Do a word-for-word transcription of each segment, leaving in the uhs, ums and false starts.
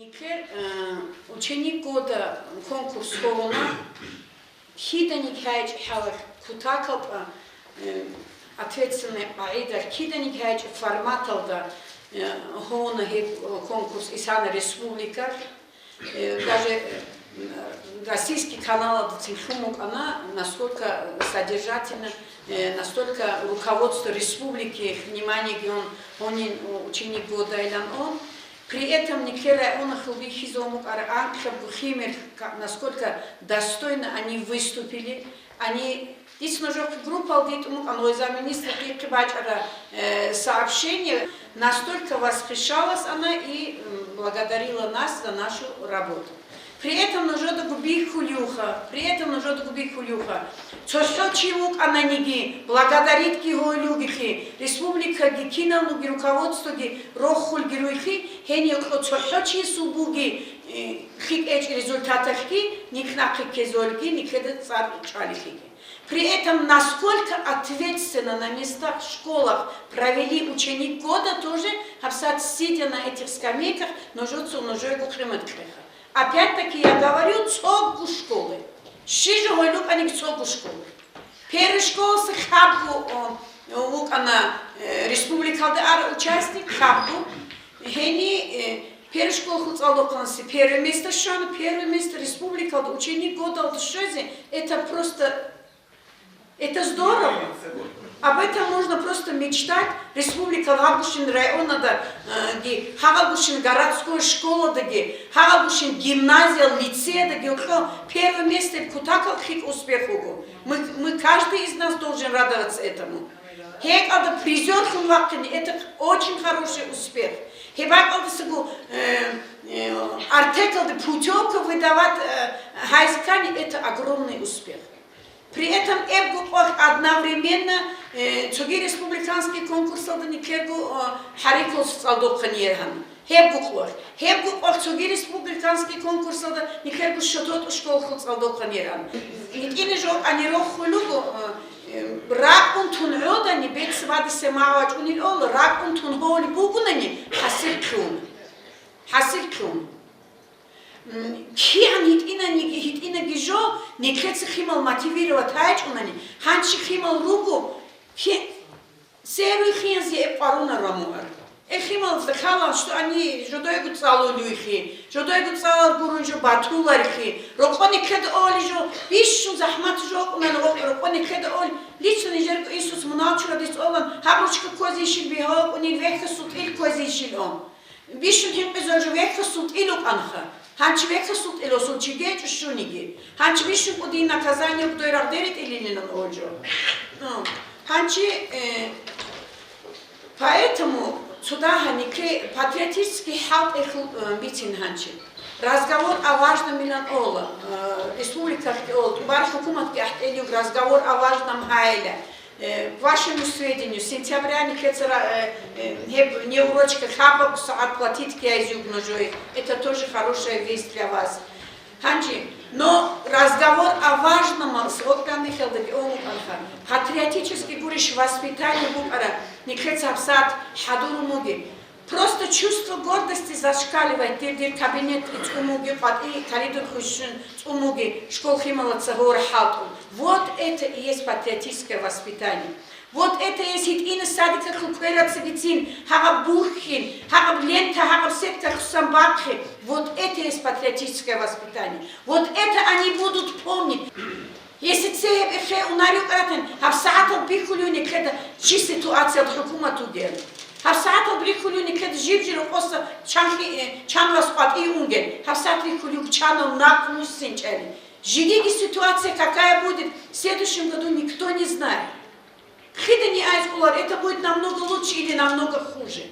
Никер, э, ученик года конкурс гьавуна, киданиги гьайчӀеб хӀалалъ кутакалда, э, ответственный къагӀидалъ, киданиги гьайчӀеб форматалда, э, гьавуна гьеб, э, конкурс исана республикалъ. Э, даже, э, российский каналалдацин лъун букӀана, насколько содержательно, э, настолько руководство республики вниманиеги он гьонин ученик годайилан он. При этом никер районахъ бихьизабун букӀара анкьабго химер, ка-, насколько достойно они выступили, они Дица нужехъе группаялде итӀун букӀана, ва замминистралъухъе бачӀараб, э, сообщение, настолько восхищалась она и, м, благодарила нас за нашу работу. При этом нужедаго бихьулевха, при этом нужедаго бихьулевха. ЦохӀо чи вукӀаниги, благодаритги гьолюгихъе, республикаги, киналниги руководствоги рохулги руйхъе, гьениб цохӀо чиясул буги, э, лъикӀ гьечӀеб результаталъги, нилъ нахъе ккезолги, нилъеда цӀар чӀвалелъиги. При этом, насколько ответственно на местах, в школах провели ученик года, тоже гьабсагӀат, сидя на этих скамейках, нужеца нужего къимат кьеха. Опять-таки я говорю, цого школы. Щиб жо гьолукъаниги цого школы. Первый школалъул хабго, о, вукӀана, э, республикалда ара участник, хабго. Гьениб, э, первый школалъул цӀалдохъанлъи первое место щвана, первое место республикалда ученик годалда щвезе, это просто Это здорово. Об этом можно просто мечтать. Республикалда гьаб гущин районада, э, ги, гьаб гущин городской школадаги, гьаб гущин гимназия, лицейдаги, окьо первое место кутакал хик успех уго. Мы, мы, каждый из нас должен радоваться этому. ГьекӀалда призёрлъун вахъине, это очень хороший успех. Гьеб бакӀалдасаго, э, э, артекалда путёвка выдавать, э, гьайзе ккани, это огромный успех. При этом гьебго къоялъ одновременно, э, цоги республиканский конкурсалда никерго, э, хӀарикалъул цӀалдохъанин гьаб. Гьебго къоялъ. Гьебго къоялъ цоги республиканский конкурсалда никерго щототӀу школалъул цӀалдохъанин гьаб. ГьитӀинаб жо гьанир рохулеб буго, э, э, ракӀун тун гӀодани, беццабаде магӀу вачӀунел ола, ракӀун тун гьолеб бугонани, хӀасил кьун. ХӀасил кьун. М, кигӀан гьитӀинаниги, гьитӀинаги жо, никеца химал мотивировать гьайчӀунани, гьанчи химал руго, хи-, серуй хиянзе эб къварунар ва мугӀар. Э, хималзда ккалан, что они жодойго цӀалулевхи, жодойго цӀалал гурун жо батулархи, рокъо никеда оли жо, бищун захӀмат жо кӀунан, рокъо никеда оли, лично нижерго Иисус мунал чурадис олан, гьаб ручка ккозейищил бигьа вукӀунил, вехьасул тӀил ккозейищил он. Бищун гьинкъизаб жо вехьасул тӀил вукӀанха. Гьанчи вехьасул тӀиласул чи гьечӀо щуниги. Гьанчи бищун кӀудияб наказание бугодайрагъ дери тӀилилилан олжо. Ну, гьанчи, э, поэтому цо дагьа нике патриотический хӀалтӀи хьул-, э, бицин гьанчи. Разговор о важном илан ола, э, республикалъги ола, тӀубараб хӀукуматги ахӀтӀелъуг разговор о важном гьайила. Э, к вашему сведению, сентября никеца ра-, э, э, гьеб неурочка хабаб сагӀат платить ккезе вугони жо. Это тоже хорошая весть для вас. Гьанже, но разговор о важном с окьанихъалдаги он вукӀанха. Патриотический гурищ воспитание букӀара, никеца гьабсагӀат хӀадурун бугеб. Просто чувство гордости зашкаливает, дир, дир кабинет цӀумуги, къватӀи коридор хущун цӀумуги, школ хималаца гьора хӀалтӀун. Вот это и есть патриотическое воспитание. Вот это есть гьитӀина садикалъул кверацабицин, гьагъаб бухьин, гьагъаб лента, гьагъаб сетка хъусан бахъи. Вот это есть патриотическое воспитание. Вот это они будут помнить. Если цебе хе унарев кратен, гьаб сагӀатал бихьулев никеда чи ситуациялда хӀукумат вугел. Гьаб сагӀатал бихьулев никеда жиб-жиб рокъоса чанлъи-, э, чанлъас къватӀи унгел. Гьаб сагӀат бихьулев чанав накъ муссинчӀели. Жидеги ситуация какая будет, в следующем году никто не знает. Хидани айс кулар, это будет намного лучше или намного хуже.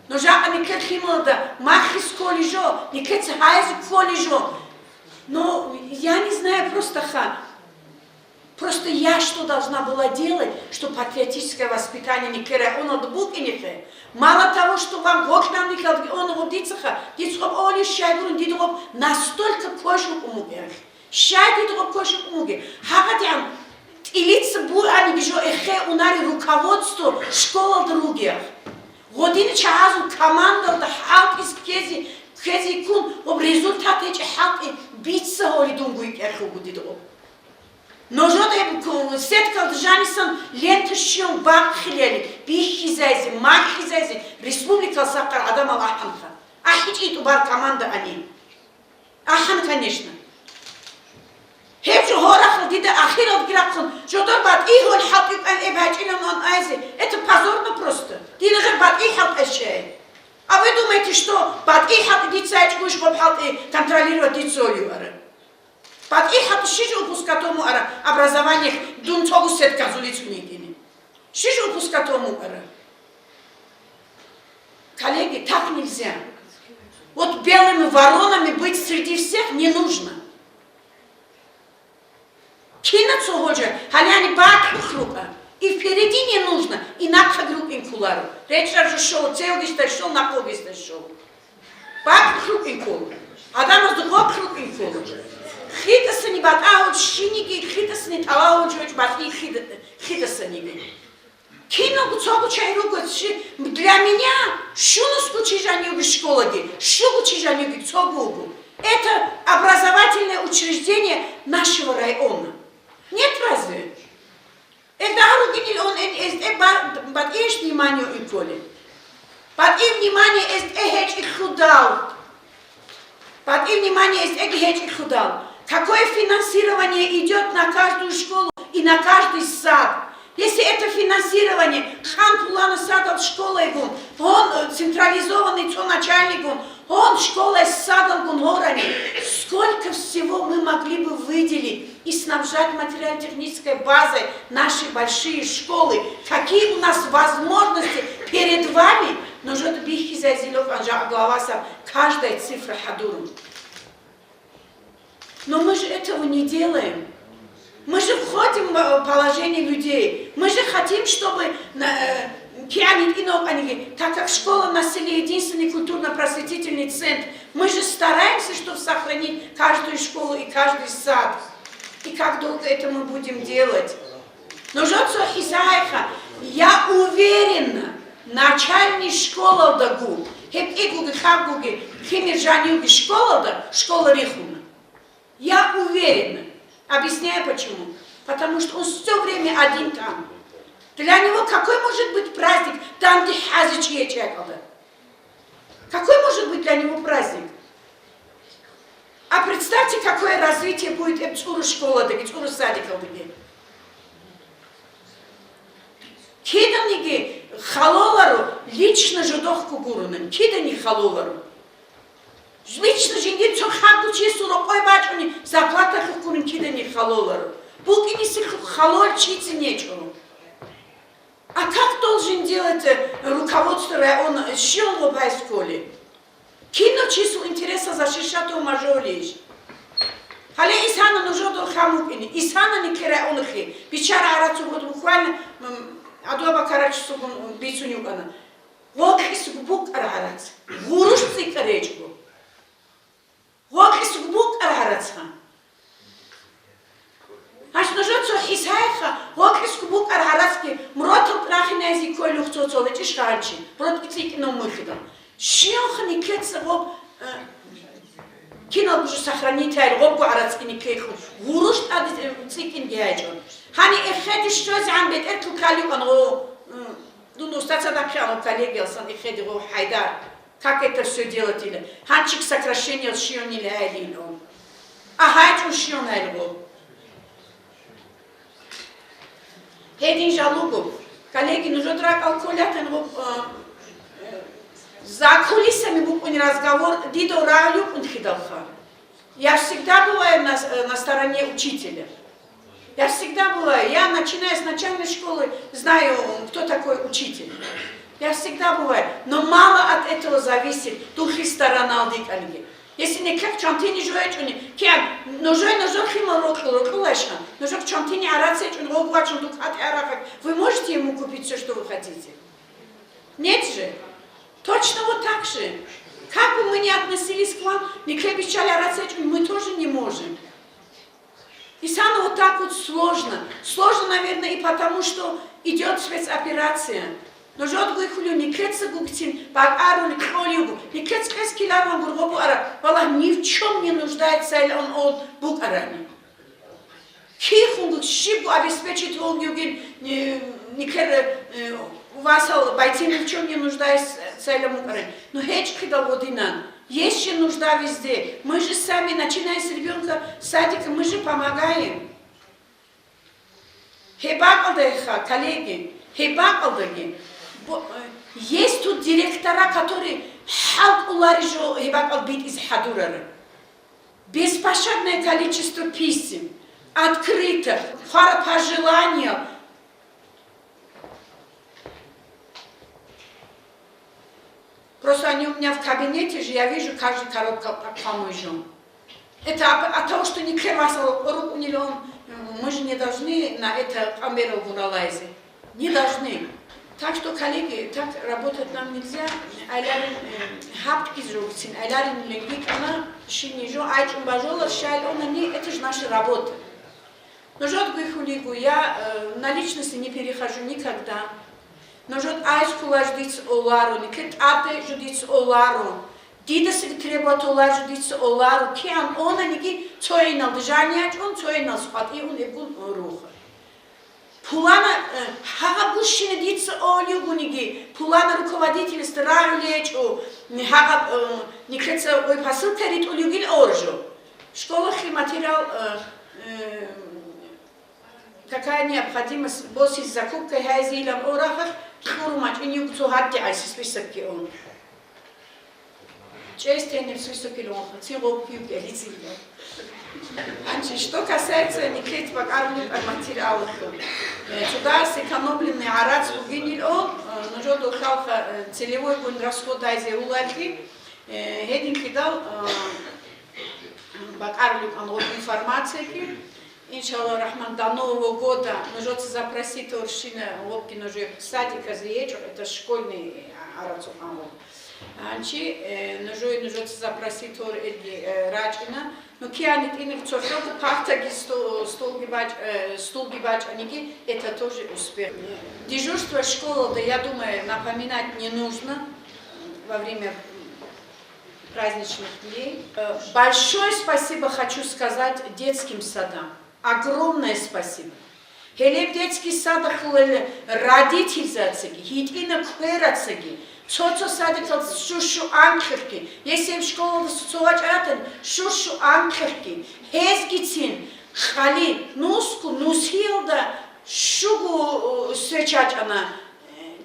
Но жакъа никер хималда маххис кколей жо, никеца гьайзе кколей жо. Но я не знаю просто ха. Просто я что должна была делать, что патриотическое воспитание никер районалда букӀинехъе? Мало того, что вам гъоркьанлъиялдаги он гъоб дицаха, дица гъоб олищ щай гурун, дида гъоб настолько квеш вукӀун вугех. Щай дида гъоб квеш вукӀун вугеб? ГьагъадигӀан тӀилица бугӀаниги жо эхе унари руководство школалда ругех. Гъодин чагӀазул командалда хӀалтӀизе ккезе Ккезе ккун, гъоб результат гьечӀеб хӀалтӀи бица гьоли дун гуй кӀерхьугу дида гъоб. Нужеда гьеб ку-, сеткалда жанисан лента щиван бахъилели, бихьизайзе, махьизайзе, республикалъ сахъар гӀадамал ахӀанха. АхӀичӀи тӀубар команда ани. АхӀан, конечно. Гьеб жо гьорахъал дида ахиралги рахъун, жодор батӀи гьол хӀалтӀи кӀван эб гьачӀилан ан айзе. Это позорно просто. Дила гъеб батӀи хӀалтӀай щай. А вы думаете, что батӀи хӀалтӀи дица гьачӀгуш гъоб хӀалтӀи контролировать дица гьолиюара? БатӀи хӀалтӀи щиж упускать гьабун бугӀара образованиялъ дун цогу сетказулицун йигини? Щиж упускать гьабун бугӀара? Коллеги, так нельзя. Вот белыми воронами быть среди всех не нужно. Кина цо гьожа, гьале гьаниб бакьухъ рукӀа. И впереди не нужно, и нахъаги рукӀин кколаро. РечӀчӀар жо щола, цевгищда щол, нахъогищда щол. Бакьухъ рукӀин ккола. Гьадамазда гъоркь рукӀин ккола. ХитӀасани батӀа гьоч щиниги, хитӀасани тӀалал гьоч гьоч батӀи хитӀа-, хитӀасаниги. Киналго цого чагӀи руго чи-, для меня щунусго чи жанивги школаги, щуго чи жанивги цого вуго. Это образовательное учреждение нашего района. Нет разве? Эл дагьа ругинил он эн эзде ба-, батӀиеш внимание икколе. БатӀи внимание эзде гьечӀелъудал. БатӀи внимание эзде гьечӀелъудал. Какое финансирование идёт на каждую школу и на каждый сад? Если это финансирование, хъан пулана садал школайгун, гьон, э, централизованный цо начальникгун, гьон школай садалгун гьорани, сколько всего мы могли бы выделить и снабжать материально-технической базой наши большие школы. Какие у нас возможности перед вами? Нужеда бихьизайзилев анжа главаса каждая цифра хӀадурун. Но мы же этого не делаем. Мы же входим в положение людей. Мы же хотим, чтобы на, э, кигӀан гьитӀинав вукӀаниги, так как школа на селе единственный культурно-просветительный центр, мы же стараемся, чтобы сохранить каждую школу и каждый сад. И как долго это мы будем делать? Нужеца хӀисайха, я уверена, начальный школалдагу, гьеб кӀигоги хабгоги химир жанивги школалда школа рихуна. Я уверена. Объясняю почему. Потому что он все время один там. Для него какой может быть праздник, там, где хазич ечӀакалда? Какой может быть для него праздник? А представьте, какое развитие будет эб цӀуру школадаги, цӀуру садикалдаги. Киданиги халоларо, лично жодохго гурунан, кидани халоларо. Лично жиндир цо хабгу чиясул рокъой бачӀуни зарплаталъухъ гурун кидани халоларо. БукӀинисилъухъ халол чицин гьечӀо. А как должен делать, э, руководство района, щиялго байсколи? Кино числу интереса защищать мажорищ? Гьале исана нужер дурхъа мукӀине, исана нике районахъе, бичара гӀарацу вот буквально, м, Адуа Бакарачисугун бицун юкӀана. Гъокьисго букӀар гӀарац, гъурущ цӀикӀкӀар гьечӀо. Гъокьисго букӀар гӀарацха. Гьанж нужер цо хӀисайха, гъокьисго букӀар гӀарацги муротал тӀрахинайзе кколелъухъ цо-цо лечӀищ гьанчи, муротги цӀикӀкӀинав мухьидал. Щиялха никеца гъоб, э, киналго жо сохранитайил гъобго гӀарацги никейхъун, гъурущ тӀаде, э, цӀикӀкӀинги гьечӀо. Гьани эхеде щвезегӀан бетӀер тукалиукъан гъо, э, дун устаца дахъиан гъо коллегиялсан эхеде гъо Хьайдар. Как это всё делать или? Гьанчик сокращение щиёнил гьайлин он. А гьайчӀун щиён гьайлгъо. Гьедин жалуго. Коллеги, нужер ракӀал кколятан гъо, э, э, за кулисами букӀуни разговор дидо рагӀулукъун хидалха. Я всегда бываю на, э, на стороне учителя. Я всегда бываю. Я, начиная с начальной школы, знаю, кто такой учитель. Я всегда бываю. Но мало от этого зависит, духи сторона алдиканги. Если не как чантини жуэчуни, кем, но жуэ, но жуэ хима рокъу, рокъу лаша, но жуэ чантини араце чун, рокъу ачун дук ат арахак. Вы можете ему купить всё, что вы хотите? Нет же. Точно вот так же. Как бы мы ни относились к вам, нике биччали араце чун, мы тоже не можем. И самое вот так вот сложно. Сложно, наверное, и потому, что идёт спецоперация. Нужеда гуйхьулев, никеца гугцин бакӀарулел кьолев буго. Никец кьес киларун гургъо буара, валлагь, ни в чём не нуждается илан он букӀарани. Кихунго щибго обеспечить гьогиугин, э, никер, э, васал байтин в чём не нуждается илан букӀарани. Ну, гьечӀ кидал гъодинан. Есть же нужда везде. Мы же сами, начиная с ребёнка садика, мы же помогаем. Гьеб бакӀалдайха, коллеги, гьеб бакӀалдаги. Бо-, э, есть тут директора, которые хӀалкӀолари жо гьеб бакӀал битӀизе хӀадурара. Беспощадное количество писем, открыток, хвара пожелания. Просто они у меня в кабинете же, я вижу каждый коробка по-моему. Это от, от того, что никер васал рукунилон, мы же не должны на это камеру гуралайзе. Не должны. Так что, коллеги, так работать нам нельзя. Айларин, э, хабкиз жогцин, айларин легикана, шини жо, айчун бажола, шайл она не, это же наша работа. Нужед гуйхьулигу, я, э, на личности не перехожу никогда. Нужед айс кулаж диц оларо, нике тӀаде жо диц оларо. Дидасаги требовать олар жо диц оларо. Кигьан онаниги цоинал дижаниячӀун, цоинал схъатӀиун эгун руха. Пулана, э, гьагъаб гущина дица олиугуниги, пулана руководительасда рагӀулечӀо, гьагъаб, э, никеца ой посылка ритӀулиугил оржо. Школахъе материал, э, э, какая необходимость босиз закупка гьайзилан орахъ кьуру мачӀинив цо гьаддигӀай списокги он. Честенеб списокил он, цин гъоб кив кӀелицин. Значит, что касается никет бакӀарулеб материалалъул, э, цуда сэкономленный гӀарац бугинил он, э, нужеда хьалха, э, целевой гун расходайзе улалги, э, гьедин кидал, э, бакӀарулеб ан гъоб информацияги, иншалла рахман, до Нового года нужеца запросить орщина гъобги нужеб садиказе ечӀо, это школьный гӀарацухъан гъоб. Анчи, э, нужой нужеца запросить ор элги, э, рачӀина. Ну, киани тӀиниб цохӀого партаги, сто-, столги бач-, э, стулги бачӀаниги, это тоже успех. Дежурство школалда, я думаю, напоминать не нужно во время праздничных дней. Э, большое спасибо хочу сказать детским садам. Огромное спасибо. Гьелеб детский садахъулел родительзацаги, гьитӀина кверацаги, цо-цо садикалда щущу анкьахъги, если гьеб школалдаса цо вачӀаратан щущу анкьахъги, гьезгицин къали нусго нусиялда щуго, э, свеча чӀана, э,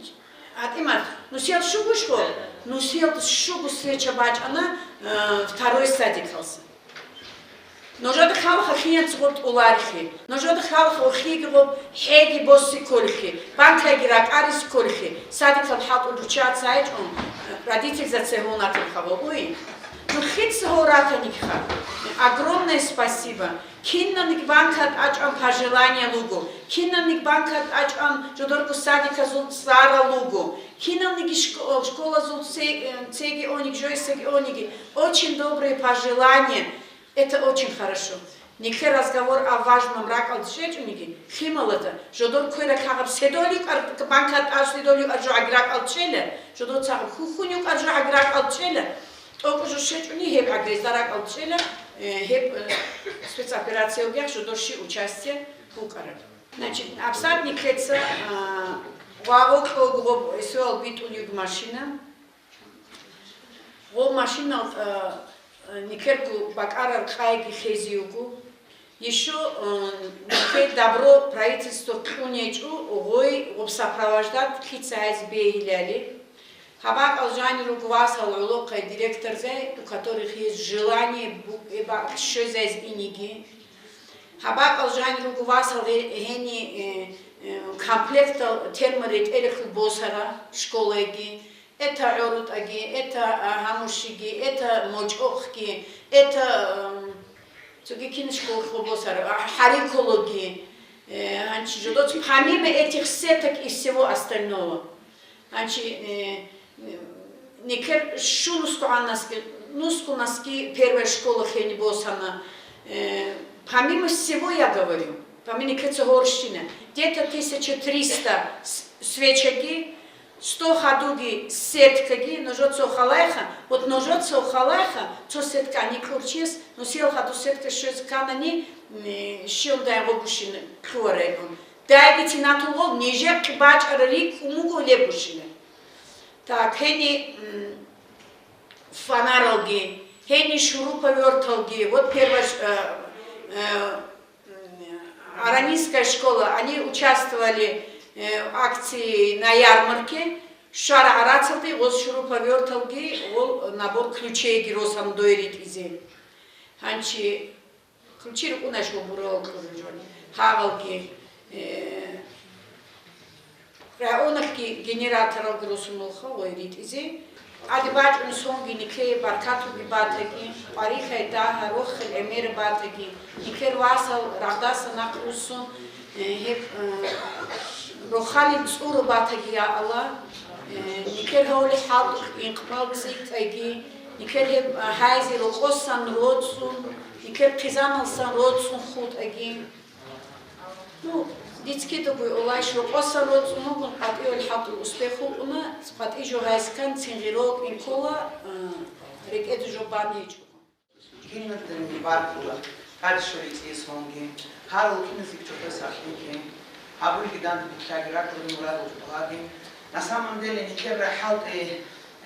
гьатӀимат, нусиял щугушго, нусиялда щуго свеча бачӀана, э, второй садикалса. Нужеда халха хияц гъоб тӀулархи, нужеда халха ухиги гъоб хӀеги боси кколхи, банкайги ракӀарис кколхи, садикал хӀалтӀул ручаца гьечӀун, родительзаца гьунатил хабал уй. Ну хица гьоратаникха. Огромное спасибо. Киналник банка тӀачӀван пожелание луго, киналник банка тӀачӀван жодорго садиказул цӀара луго, киналниги шко-, школазул це-, э, цеги оник, жойсаги ониги. Очень добрые пожелания. Это очень хорошо. Нике разговор о важном ракӀалде щвечӀониги, лъималазда, жодор кверал кагъаб седолюкӀар банка тӀад седолюкӀар жо гӀагракӀал чӀела, жодор цагъаб хухьунюкӀар жо гӀагракӀал чӀела, тӀокӀ жо щвечӀуни гьеб гӀагрезда ракӀал чӀела, э, гьеб, э, спецоперация вугехъ жодор щи участие букӀараб. Значит, абсадниклъеца, а, ва гъокьо гъоб эсоял битӀулев машина. Гъо машинал, э, э, никерго бакӀарар къайги хезе йуго. Ещё, э, никер добро правительство кьун гьечӀо гъой гъоб сопровождать лъица гьайз бегьилали. Гьабакъал жанир руго васал гӀолохъай директорзай, у которых есть желание бу-, э, ба-, щвезайз иниги. Гьабакъал жанир руго васал гье-, гьени, э, э, комплектал терморетӀелихъ босара школайги. Это гӀорутӀаги, это, а, гьамушиги, это мочӀохъги, это, ам, цоги кинишго хобосар, а, хӀарикологи, э, анчи жодоц, помимо этих сеток и всего остального. Анчи, э, э, никер шу нусгу гӀаннасги, нусгу наски первая школа хени босана. Э, помимо всего, я говорю, помимо никеца горщина, где-то тысяча триста с-, свечаги, Сто хадуги сеткаги нужецо халайха, вот нужецо халайха, цо сетка ани курчес, но сел хаду сетка щез канани, м, щиондай гъобушин круарайгун. Дайги тинатулгъо нижер бачӀара рикӀ умуго лебушина. Так, гьени, м, фонаралги, гьени шуруповерталги, вот первая ш-, э, э, Аранийская школа, они участвовали, э, в акции на ярмарке, шара арацалде гъоз шуруповерталги, гъол набор ключейги росам дойритӀизе. Гьанчи ключи рукӀунач гъо бурал кьуржони, гьагъалги, э, районалъги генераторалги росунулха гъой ритӀизе. ТӀаде бачӀун сонги нике баркатуги батаги, къварилъай дагьа, рохел гӀемер батаги, никер васал рагъдаса нахъ руссун, э, гьеб, э, рохалил цӀуру батаги, я Аллагь, э, никер гьавли хӀалтӀухъ инкъбал цӀикӀкӀайги, никер гьеб, э, гьайзе рокъосан роцӀцӀун, никер хъизаналсан роцӀцӀун хутӀаги. Ну, дицги дугуй олай шокъоса роцӀун вугун, къватӀивал хӀалтӀул успех вукӀуна, къватӀи жо гьайскан цин гъирокӀин ккола, а, рекӀеде жо бан гьечӀого. Кинаб дин баркула, тӀад щолей цӀиясунги, гьарул киназги чӀухӀи сахлъиги, абулги данде бикьаги, ракӀалде мурадул чӀухӀаги. На самом деле, никер рахӀалтӀи,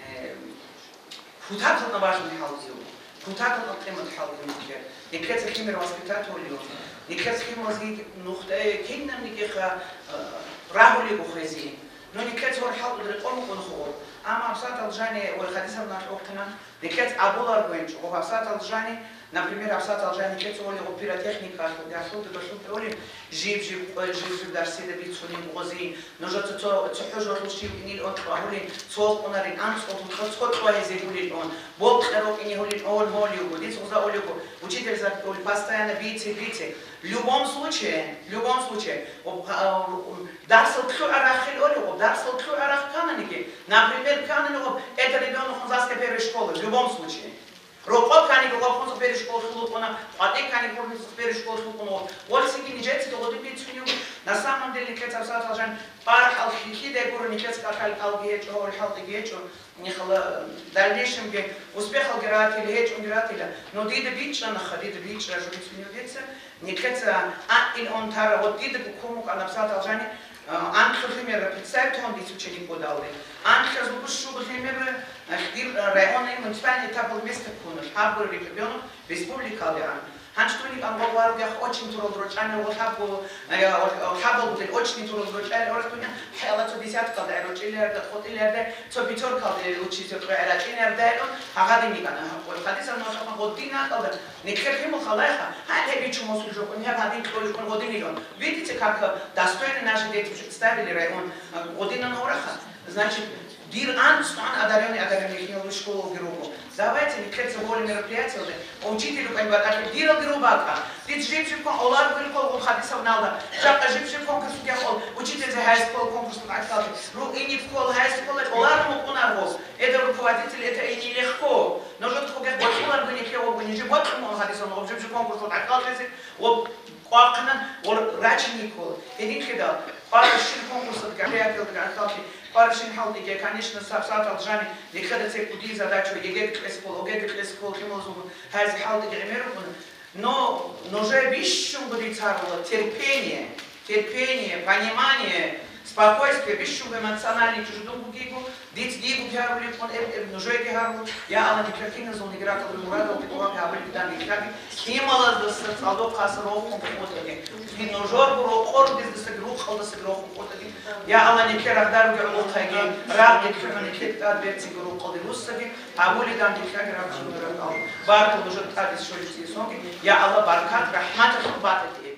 э, Кутакалда важный хӀалтӀи, кутакалда къимат хӀалтӀи никер. Никеца химер воспитать гьолев. Никеца химералзги нухда кинаб никеха, э, рагьулего хвези. Ну, никеца гьор хӀалтӀул рекъон букӀун хъугъур. Амма абсатал жани ва хадисаб налъухъина. Никеца абуларго гьечӀо, абсатал жани, например, абсатал жани никеца олего пиротехникалъул, яхлъул, дудалъул пеолин, жиб-жиб къвел, жиб-жиб дарсида бицунин гъозин. Нужеца цо, цо хӀужалъул щив инил он кьвагьулин, цо къунарин, анцӀго гьункъа цо кьвагьизе гьулин он, бокьа рокӀине гьулин он гьолиуго, диц гъуза олиуго, учитель заккули, постоянно бице, бице. В любом случае, в любом случае, об-, а, м, дарсал кьу арахил олиуго, дарсал кьу арах кананиги, например, кананиго, это ребёнок он завтра первой школы, в любом случае. Рокъоб ккани рокъоб хунза бере школалъул вукӀуна, къватӀи ккани хунза бере школалъул вукӀуна. Вольсиги нижецаги гъодин бицунев. На самом деле, никеца абсатал жан парахӀал хихьидай гуро, никеца кӀалъал кӀалги гьечӀо, гьорхӀалтӀиги гьечӀо. Нихала дальнейшемги успехалги ратила, гьечӀоги ратила. Но дида бичӀчӀанаха, дида бичӀчӀа жо бицунев дица. Никеца а ил он тара, вот дида букумукъан абсатал жани, Анкьа лъимер, представьте, он дицученик кодалде. Анкьа зубуш шугу лъимер, дир районный муниципальный этапал место ккуна, гьаб ребёнок республикалде ан. ГьанчӀ дуник ан гъо варгах очень турал рочӀани, гъо лъабго, э, лъабго гудел очень турал рочӀани, орах дуня, хӀела цо десяткалда рочӀилерда, хотӀилерда, цо пятёркалде учиться кьве рачӀинерда, гьагъадиник ан, гьаб гъо хадисан ношахан гъо дин акалда, Никер химул халайха, гьанже бичун мусул жокъун, гьеб гьадин кьоликъун гъодинилан. Видите, как достойно наши дети представили район, э, гъодинан ураха. Значит, дир анцӀ цӀван одарённый, одарённый хинал школалги руго. Давайте никер цеболи мероприятиялде, учитель кӀванбатӀахъи диралги рубака. Дид жиб-жиб кон олар гури кол гъуб хадисав налда. Жакъа жиб-жиб конкурс гехол, учитель зе high school конкурс гӀакалти. Ру иниб кол high school олар мукъунар гъос. Это руководитель, это и нелегко. Нуж хъугехъ бокьуларгуни ккевалгуни жиб бокьун гьадисан гъоб жиб-жиб конкурсалда гӀахьаллъизе ва къвахъана ва рачине ккола. Гьединлъидал къваращин конкурсалда гӀахьаллъи, къваращин хӀалтӀиге, конечно, саб-сабатал жани, нилъеда цебе кӀудияб задача, ЕГЭ-де кьес ккола, ОГЭ-де кьес ккола, лъималазулгун гьазе хӀалтӀиги гӀемер рукӀуна. Но нужее бищунго дица гьарула терпение, терпение, понимание, спокойствие, бищунго эмоциональный чуждун бугиго, диц диего гьарулеб ккун эб-эб нужееги гьарул, я Аллагь, никер киназул нигракал мурадал пикъугъаби гьабулеб данде ккаби, лъималаздаса цӀалдохъаса рохун хутӀаги. Нужерго рокъордездасаги рукъалдасаги рохун хутӀаги. Я Аллагь, никер рагъдаруги гӀолохъайги, рагъ никер никер тӀад берцинги рукъалде руссаги, гьабулеб данде ккаги рахъун ракӀал. Баркал нужер тӀаде щолеб цӀисонги, я Аллагь, баркат, рахӀматалъул батӀи.